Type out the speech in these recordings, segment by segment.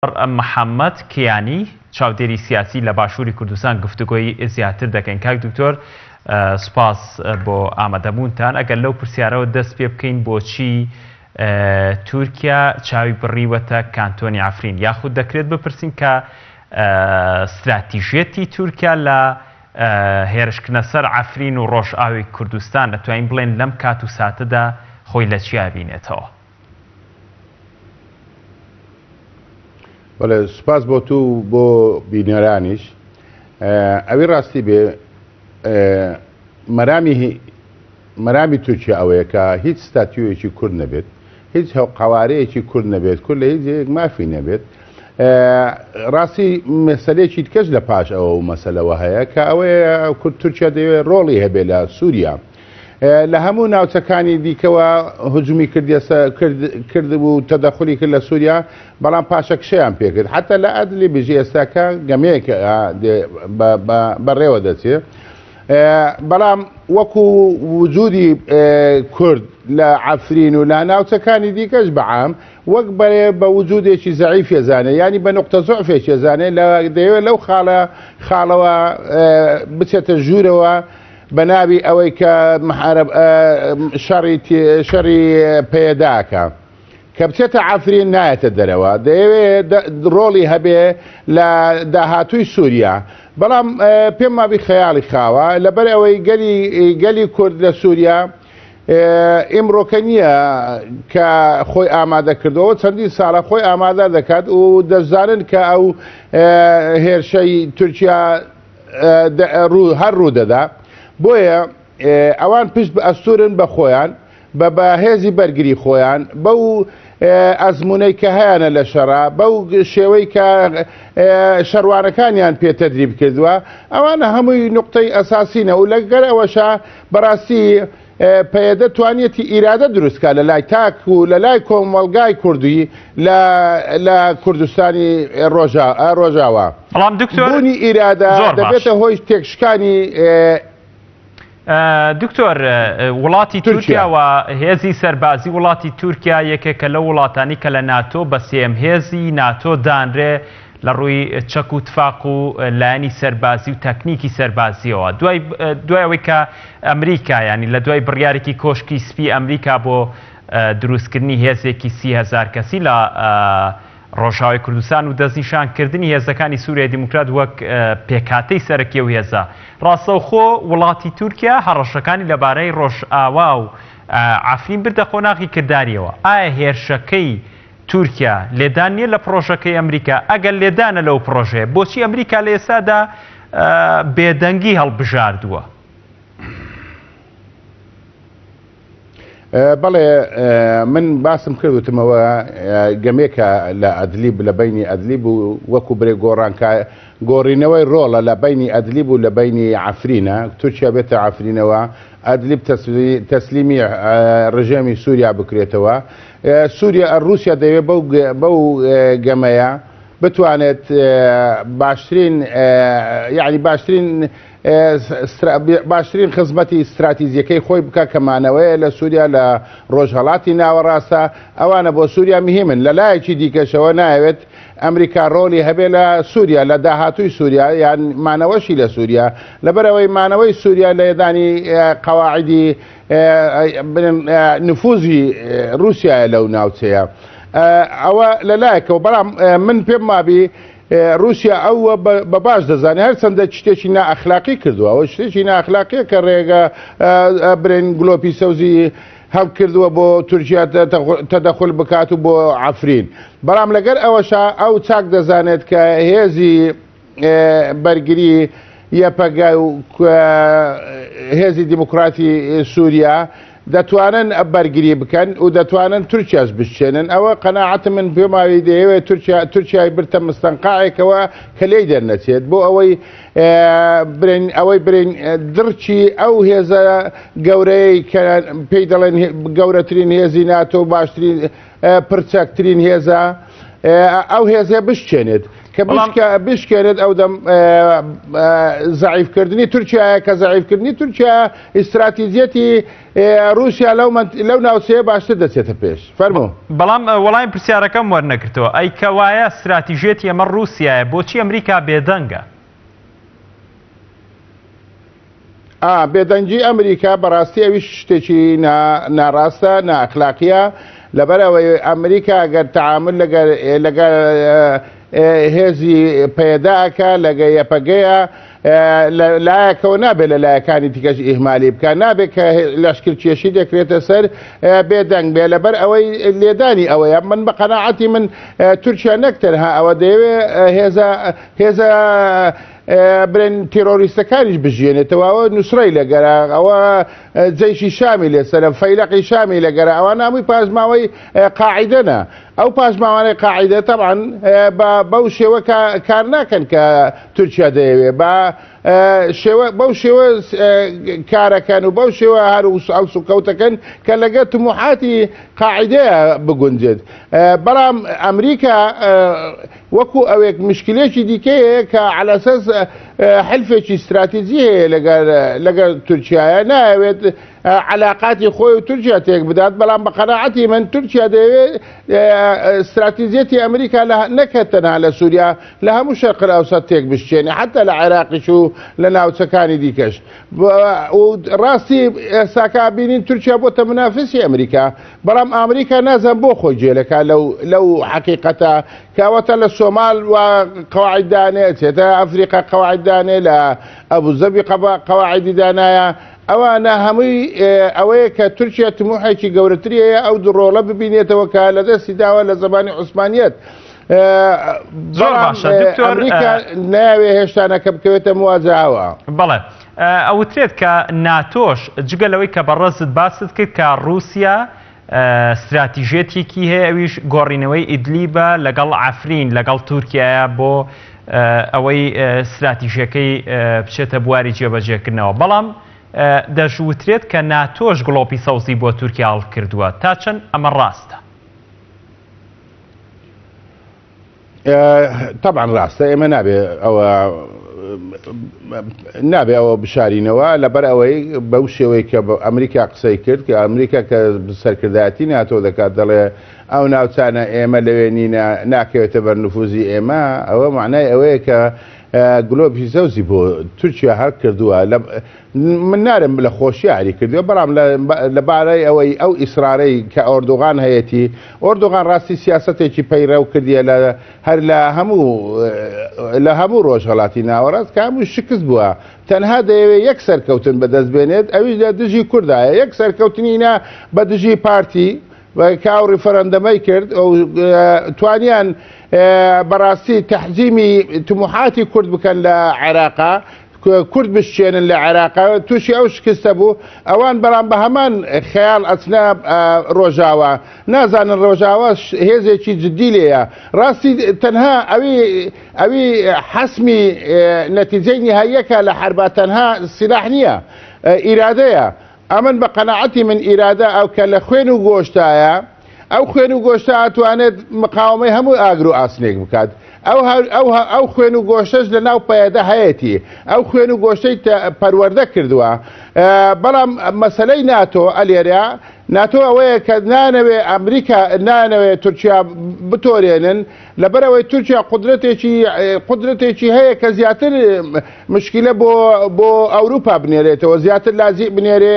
محەممەد کیانی، چاودێری سیاسی لە باشووری کوردستان گفتوگۆی زیاتر دەکەین. کاک دکتۆر سوپاس بۆ ئامادەبوونتان. ئەگەر لەو پرسیارەوە دەست پێ بکەین بۆچی تورکیا چاوی بڕیوەتە کانتۆنی عەفرین؟ یاخود دەکرێت بپرسین کە ستراتیژیەتی تورکیا لە هێرشکردنە سەر عەفرین و ڕۆژئاوی کوردستان ئەتوانین بڵێن لەم کات و ساتەدا خۆی لە چیا بینێتەوە؟ بەڵێ سوپاس بۆ تو و بۆ بینەرانیش. ئەوی ڕاستی بێ مەرامی مەرامی تورکیا ئەوەیە کە هیچ ستاتیۆیەکی کورد نەبێت، هیچ قەوارەیەکی کورد نەبێت، کورد لە هیچ جێیەک مافی نەبێت. ڕاستی مەسەلەیەکی دیکەش لە پاش ئەوە و مەسەلەوە هەیە کە ئەوەیە کورد تورکیا دەیەوێت ڕۆڵی هەبێت لە سووریا. لە هەموو ناوچەکانی دیکەوە هجومی کردبوو تەدەخلی کرد لە سووریا بەڵام پاشەکشەیان پێکرد حتا لە ئەدلی بژی ئێستاکە گەمەیەک بەڕێوە دەچێت بەڵام وەکو وجودی کورد لە عەفرین و لە ناوچەکانی دیکەش بەعام وەک بەرێ بە وجودێکی زەعیف ێزانێ ینی بە نقطە زعفێک ێزانێ لە دەیەوێت لەو خاڵە خاڵەوە بچێتە ژوورەوە بە ناوی ئەوەی کە محارب شەڕی شەڕی پەیەداکە کە بچێتە عەفرین نایەتە دەرەوە دەیەوێ ڕۆڵی هەبێ لە داهاتووی سووریا بەڵام پێم وابی خەیاڵی خاوە لەبەر ئەوەی گەلی گەلی کورد لە سووریا ئیمڕۆکە نییە کە خۆی ئامادە کردەوە چەندین ساڵە خۆی ئامادە دەکات و دەزانن کە ئەو هێرشەی تورکیا هەر ڕوو دەدا بۆیە ئەوان پشت بە ئەستورن بە خۆیان بە بە هێزی بەرگری خۆیان بەو ئەزمونەی کە هەیانە لە شەڕا بەو شێوەی کە شەڕوانەکانیان پێ تەدریب کردووە ئەوانە هەمووی نقطەی ئەساسینە و لەگەر ئەوەشە بەڕاستی پەیەدە توانیەتی ئیرادە دروست کا لە لای تاک و لە لای کۆمەڵگای کوردی لە لە کوردستانی ڕۆژا ڕۆژاوا. بەڵام دکتۆر بوونی ئیرادە زۆر باش. دەبێتە هۆی تێکشکانی دکتۆر وڵاتی تورکیا. تورکیا و هێزی سەربازی وڵاتی تورکیا یەکێکە لەو وڵاتانی کە لە ناتۆ بە سێیەم هێزی ناتۆ دانرێ لە ڕووی چەک و تفاق و لایەنی سەربازی و تەکنیکی سەربازیەوە دوای دوای ئەوەی کە ئەمریکا ینی لە دوای بڕیارێکی کۆشکی سپی ئەمریکا بۆ دروستکردنی هێزێکی 30هزار کەسی لە ڕۆژاوای کوردستان و دەستنیشانکردنی هێزەکانی سووریای دیموکرات وەک پێکهاتەی سەرەکی و هێزە ڕاستەوخۆ وڵاتی تورکیا هەڕەشەکانی لەبارەی ڕۆژئاوا و عەفرین بردە قۆناغی کرداریەوە ئایا هێرشەکەی تورکیا لێدان نییە لە پڕۆژەکەی ئەمریکا؟ ئەگەر لێدانە لەو پڕۆژەیە بۆچی ئەمریکا لە ئێستادا بێدەنگی هەڵبژاردووە؟ بەڵێ من باسم کرد وتمەوە گەمێکە لە ئەدلیب لە بینی ئەدلیب و وەکو برێ گۆڕانکە گۆڕینەوەی ڕۆڵە لە بینی ئەدلیب و لە بینی عفرینە تورکیا بێتە عفرینەوە ئەدلیب تەسلیمی ڕژێمی سووریا بکرێتەوە سووریا ڕووسیا دەیەوێت بەو بەو گەمەیە بتوانێت باشترین یعنی باشترین باشترین خزمەتی ستراتیزیەکەی خۆی بکە کە مانەوەیە لە سووریا لە ڕۆژهەڵاتی ناوەڕاستە ئەوانە بۆ سووریا مهمن لە لایەکی دیکەشەوە ناوێت ئەمریکا ڕۆلی هەبێ لە سووریا لە داهاتووی سووریا یان مانەوەشی لە سووریا لەبەرەوەی مانەوەی سووریا لە یەدانی قەواعیدی نفوزی رووسایە لەو ناوچەیە ئەوە لەلایەکەوە بەڵام من پێم وابی رووسیا ئەو بە باش دەزانێت هەرچەندە شتێکی نائەخلاقی کردووە ئەوە شتێکی ناخلاقیە کە ڕێگە برێن گلۆپی سەوزی هەڵکردووە بۆ تورکیا تەدەخل بکات و بۆ عفرین بەڵام لەگەر ئەوەشا ئەو چاک دەزانێت کە هێزی بەرگری یەپەگە و هێزی دیموکراتی سووریا دەتوانن بەرگری بکەن و دەتوانن تورکیاش بشچێنن ئەوە قەناعەت من پێماوی دەیەوێت تورکیا تورکیای برتە مستەنقاعێکەوە کە لێی دەرنەچێت بۆ ئەوەی برێن ئەوەی برێن دڕکی ئەو هێزە گەورەی کە پێی دەڵێن گەورەترین هێزی ناتۆ باشترین پرچەکترین هێزە. ئەو هێزە بشکێنێت کە بشکێنێت ئەو دەم زەعیفکردنی تورکیایە کە زەعیفکردنی تورکیا ئیستراتیجیەتی رووسیا لەو ناوچەیە باشتر دەچێتە پێش. فەرموو. بەڵام وەڵامی پرسیارەکەم وەرنەگرتەوە. ئەی کەوایە ستراتیژیەتی ئەمە ڕووسیایە بۆچی ئەمریکا بێدەنگە؟ ئا بێدەنگی ئەمریکا بەڕاستی ئەویش شتێکی ناڕاستە نائەخلاقیە لەبەر ئەوەی ئەمریکا گەر تەعامل لەگەر لەگەر هێزی پەیەدە ئەکا لەگە یەپەگەیە لە لایەکەوە نابێت لە لایەکانی دیکەش ئیهمالی بکە نابێت کە لەشکرکێشی دەکرێتە سەر بێدەنگ بێ لەبەر ئەوەی لێدانی ئەوەیە من بە قەناعەتی من تورکیا نەک تەنها ئەوە دەیەوێ هێزە هێزە برێن تیرۆریستەکانیش بژیێنێتەوە ئەوە نوسرەی لەگەرە ئەوە جەیشی شامی لەسەرە فەیلەقی شامی لەگەرە ئەوە نامووی پاشماوەی قاعیدەنە ئەو پاشماوانەی قاعیدە تەبعەن بەو شێوە کار ناکەن کە تورکیا دەیەوێ بە شێوە بەو شێوە کارەکەن و بەو شێوە هەر هەڵس و کەوتەکەن کە لەگەر تموحاتی قاعیدەیە بگونجێت بەڵام ئەمریکا وەکو ئەوێک مشکلێکی دیکەی هەیە کە عەلەسەس حلفێکی ستراتیجی هەیە لەگەر لەگەر تورکیایە نایەوێت علاقاتی خۆی و تورکیا تێک بدات بەڵام بە قەناعەتی من تورکیا دەیەوێت ستراتیجیەتی ئەمریکا لە نەکە تەنها لە سووریا لە هەموو شەرق ئەوسەت تێک بشکێنێ حتا لە عێراقیش و لە ناوچەکانی دیکەش ڕاستی ئێستاکە بینین تورکیا بۆتە منافسی ئەمریکا بەڵام ئامریکا نازان بۆ خۆی جێلەکا لەو لەو حەقیقەتە کە ئەوەتە لە سۆمال و قەواعید دانێ ئەچێتە ئەفریقا قەواعید دانێ لە ئەبوزەبی قەواعیدی دانایە ئەوانە هەمووی ئەوەیە کە تورکیا تموحێکی گەورەتری هەیە ئەو ڕۆڵە ببینێتەوە کە لە دەستی داوە لە زمانی عوسمانیەت زۆر باشە دکتۆر ئەمریکا ناوێ هێشتا نەکە بکەوێتە مواجهەوە. بەڵێ ئەوترێت کە ناتۆش جگە لەوەی کە بەڕێزت باست کرد کە ڕووسیا ستراتیژێتێکی هەیە ئەویش گۆڕینەوەی ئیدلیبە لەگەڵ عەفرین لەگەڵ تورکیایە بۆ ئەوەی ستراتیژەکەی بچێتە بواری جێبەجێکردنەوە بەڵام دەشوترێت کە ناتۆش گڵۆپی سەوزی بۆ تورکیا هەڵکردووە تا چەند ئەمە ڕاستە؟ تەبعەن ڕاستە ئێمە نابێ ئەوە نابێ ئەوە بشارینەوە لەبەر ئەوەی بەو شێوەی کە ئەمریکا قسەی کرد کە ئەمریکا کە سەرکردایەتی ناتۆ دەکات دەڵێ ئەو ناوچانە ئێمە لەوێ نینە ناکەوێتە بەر نفوزی ئێمە ئەوە معنای ئەوەیە کە گلۆپی زەوزی بۆ تورکیا هەر کردووە من نارم لە خۆشی یاری کردووە بەڵام لە بارەی ئەوەی ئەو ئیسرارەی کە ئۆردوغان هەیەتی ئۆردوغان ڕاستی سیاسەتێکی پەیڕەو کردیە لە هەر لە هەموو لە هەموو ڕۆژهەڵاتی ناوەڕاست کە هەموو شکست بووە تەنها دەیەوێت یەک سەرکەوتن بەدەست بێنێت ئەویش لە دژی کوردایە یەک سەرکەوتنی نا بە دژی پارتی کە ئەو ڕیفەرەندەمەی کرد توانیان بەڕاستی تەحجیمی تموحاتی کورد بکەن لە عێراقا کورد بشکێنن لە عێراق تووشی ئەو شکستە بوو ئەوان بەڵام بە هەمان خەیاڵ ئەچنە ڕۆژاوا نازانن ڕۆژاوا هێزێکی جدی لێیە ڕاستی تەنها ئەوی ئەوی حەسمی نەتیجەی نهاییەکە لە حربا تەنها سلاح نییە ئیرادەیە ئەمن بە قەناعەتی من ئیرادە ئەو کە لە خوێن و گۆشتایە ئەو خوێن و گۆشتە ئەتوانێت مقاومەی هەموو ئاگر و ئاسنێک بکات. ئەو ئەو ئەو خوێن و گۆشتەش لە ناو پەیەدە هەیەتی. ئەو خوێن و گۆشتەی پەروەردە کردووە. بەڵام مەسەلەی ناتۆ ئەلێرە ناتۆ ئەوەیە کە نانەوێ ئەمریکا نانەوێ تورکیا بتۆرێنن لەبەرئەوەی تورکیا قودرەتێکی قودرەتێکی هەیە کە زیاتر مشکلە بۆ بۆ ئەوروپا بنێرێتەوە زیاتر لازی بنێرێ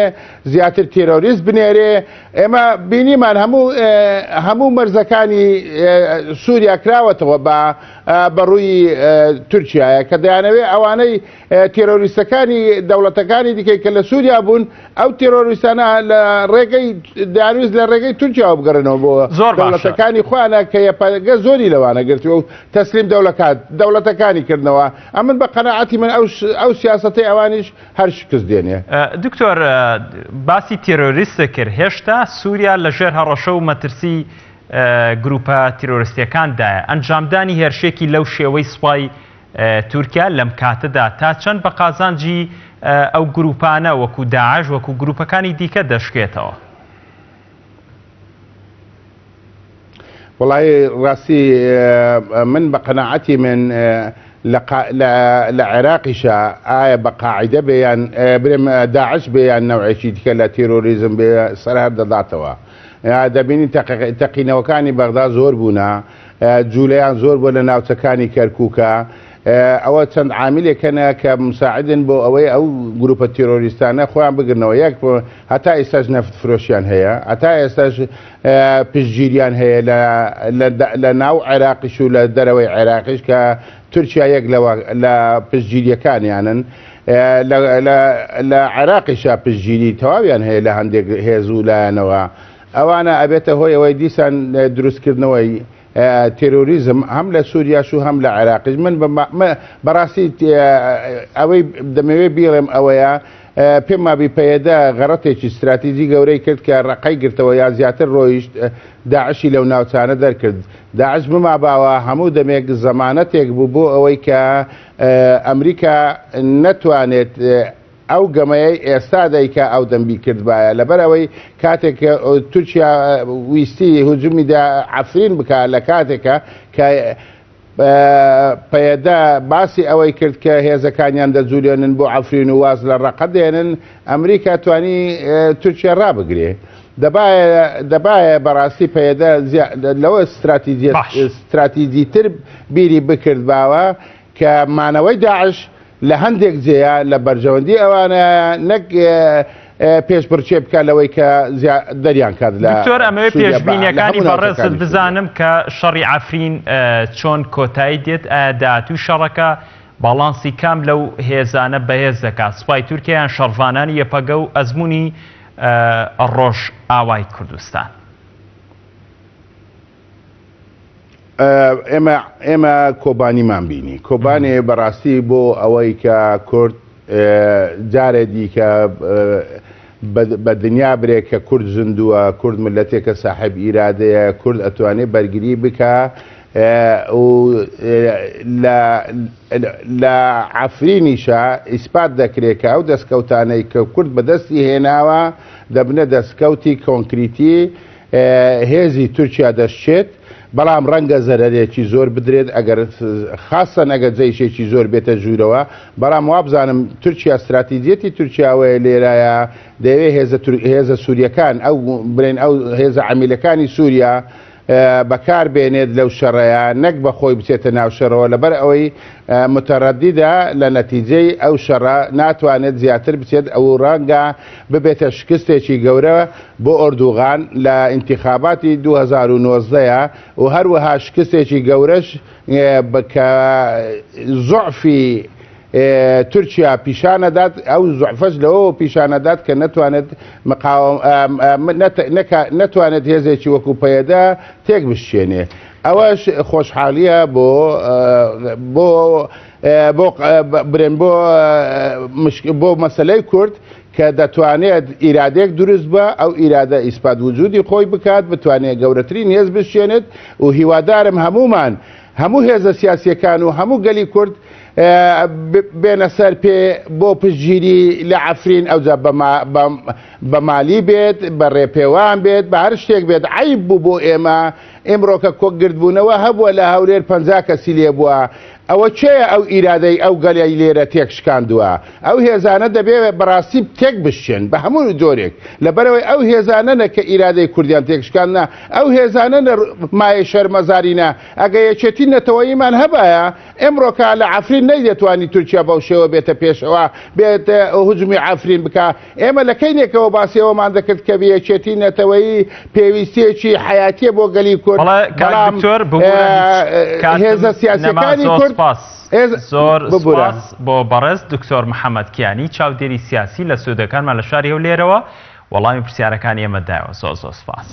زیاتر تێرۆریست بنێرێ ئێمە بینیمان هەموو هەموو مەرزەکانی سووریا کراوەتەوە بە بەڕووی تورکیایە کە دەیانەوێت ئەوانەی تێرۆریستەکانی دەوڵەتەکانی دیکەی کە لە سووریا بوون ئەو تێرۆریستانە لە ڕێگەی دەیانویست لە ڕێگەی تورکیاوە بگەڕێنەوە بۆ زۆر باشە. دەوڵەتەکانی خۆیانە کە یەپەگە زۆری لەوانە گرتووە و تەسلیم دەولەکات دەوڵەتەکانی کردنەوە ئەمن بە قەناعەتی من ئەو ئەو سیاسەتەی ئەوانیش هەر شکست دێنێ. دکتۆر باسی تێرۆریست کرد هێشتا سووریا لە ژێر هەڕەشە و مەترسی گروپە تیرۆریستیەکاندایە ئەنجامدانی هێرشێکی لەو شێوەی سوپای تورکیا لەم کاتەدا تا چەند بە قازانجی ئەو گروپانە وەکو داعش وەکو گروپەکانی دیکە دەشکێتەوە؟ وەڵایی ڕاستی من بە قەناعەتی من لە عێراقیشا ئایا بە قاعیدە بێ یان برێم داعش بێ یان نەوعێکی دیکە لە تێرۆریزم بێ سەر هەر دەداتەوە. دەبینین تەقینەوەکانی بەغدا زۆر بوونە، جوولەیان زۆر بووە لە ناوچەکانی کەرکووکە. ئەوە چەند عامیلێک هەنە کە مساعدن بۆ ئەوەی ئەو گروپە تیرۆریستانە خۆیان بگرنەوە. یەک هەتا ئێستاش نەفت فرۆشیان هەیە، هەتا ئێستاش پشتگیریان هەیە لە ناو عێراقیش و لە دەرەوەی عێراقیش کە تورکیا یەک لە پشتگیریەکانیانن. لە عێراقیشا پشتگیری تەواویان هەیە لە هەندێک هێز و لایەنەوە. ئەوانە ئەبێتە هۆی ئەوەی دیسان دروستکردنەوەی تێرۆریزم هەم لە سووریاش و هەم لە عێراقیش. من بەڕاستی ئەوەی دەمەوێت بیڵێم ئەوەیە پێم وابی پەیەدە غەڕەتێکی ستراتیجی گەورەی کرد کە ڕەقەی گرتەوە یا زیاتر ڕۆیشت داعشی لەو ناوچانە دەرکرد. داعش بماباوە هەموو دەمێک زەمانەتێک بوو بۆ ئەوەی کە ئەمریکا نەتوانێت ئەو گەمەیەی ئێستا دەیکا ئەو دەم بیکردبایە لەبەر ئەوەی کاتێک تورکیا ویستی هجومی دا عەفرین بکا لە کاتێکە کە پەیەدە باسی ئەوەی کرد کە هێزەکانیان دەجولێنن بۆ عەفرین و واز لە ڕەقە دێنن ئەمریکا توانی تورکیا ڕابگرێ دەبایە دەبایە بەڕاستی پەیەدە لەوە ستراتیجیتر بیری بکردباوە کە مانەوەی داعش لە هەندێک جێیا لە بەرژەوەندی ئەوانەیە نەک پێشبڕکێ بکات لەوەی کە دەریان کات لە دکتۆر ئەمەوێ سووریا بە لە پێشبینیەکانی هەموو بەڕێزت ناوچەکانی سووریا. بزانم کە شەڕی عەفرین چۆن کۆتایی دێت ئایا داهاتووی شەڕەکە باڵانسی کام لەو هێزانە بەهێز دەکات سوپای تورکیا یان شەڕڤانانی یەپەگە و ئەزموونی ڕۆژئاوای کوردستان؟ ئێمە ئێمە کۆبانیمان بینی کۆبانێ بەڕاستی بۆ ئەوەی کە کورد جارێ دیکە بە دنیا برێ کە کورد زیندووە کورد ملەتێکە ساحب ئیرادەیە کورد ئەتوانێ بەرگری بکە و لە عەفرینیشە ئیسپات دەکرێت کە ئەو دەستکەوتانەی کە کورد بەدەستی هێناوە دەبنە دەستکەوتی کۆنکریتی هێزی تورکیا دەشچێت، بەڵام ڕەنگە زەرەرێکی زۆر بدرێت ئەگەر خاسەن ئەگەر جەیشێکی زۆر بێتە ژوورەوە، بەڵام وابزانم تورکیا ستراتیجیەتی تورکیا ئەوەیە لێرایە دەیەوێت هێزە هێزە سووریەکان ئەو بڵێن ئەو هێزە عەمیلەکانی سووریا بەکار بێنێت لەو شەڕەیە نەک بە خۆی بچێتە ناو شەڕەوە لەبەر ئەوەی متەرەدیدە لە نەتیجەی ئەو شەڕە ناتوانێت زیاتر بچێت ئەو ڕەنگە ببێتە شکستێکی گەورە بۆ ئۆردوغان لە ئینتیخاباتی 2019 و هەروەها شکستێکی گەورەش کە زوعفی تورکیا پیشانەدات ئەو زوعفەش لەوەوە پیشانەدات کە نەتوانێت نەتوانێت هێزێکی وەکو پەیەدە تێک بشکێنێ ئەوەش خۆشحاڵیە بۆ بۆ بۆ برێن بۆ بۆ مەسلەی کورد کە دەتوانێت ئیرادەیەک دروست بە ئەو ئیرادە ئیسپات وجودی خۆی بکات بتوانێت گەورەترین هێز بشێنێت و هیوادارم هەمومان هەموو هێزە سیاسیەکان و هەموو گەلی کورد بێنە سەر پێ بۆ پشتگیری لە عەفرین ئەوجا بە مالی بێت بە ڕێپێوان بێت بە هەر شتێک بێت عیب بوو بۆ ئێمە ئیمڕۆکە کۆگردبوونەوە هەبووە لە هەولێر 50 کەسی لێ بووە ئەوە کێیە ئەو ئیرادەی ئەو گەلەی لێرە تێک شکاندووە؟ ئەو هێزانە دەبێ بەڕاستی تێک بشکێن بە هەموو جۆرێک لەبەرئەوەی ئەو هێزانەنە کە ئیرادەی کوردیان تێک شکاندنا ئەو هێزانەنە مایەی شەرمەزارینە ئەگە یەکێتی نەتەوەییمان هەبایە ئێمڕۆکە لە عەفرین نەیدەتوانی تورکیا بەو شێوە بێتە پێشەوە بێت هجومی عەفرین بکا ئێمە لە کەینێکەوە باسی ئەوەمان دەکرد کە یەکێتی نەتەوەیی پێویستیەکی حەیاتیە بۆ گەلی کورد بەڵێ کاک بەڵام دکتۆر ببورە هیچ کاتم هێزە نەما سیاسیەکانی زۆر کورد سپاس هێز زۆر ببورە. سپاس بۆ بەڕێز دکتۆر محەممەد کیانی چاودێری سیاسی لە سوودەکانمان لە شاری هەولێرەوە وەڵامی پرسیارەکانی ئێمە دایەوە زۆر زۆر سپاس.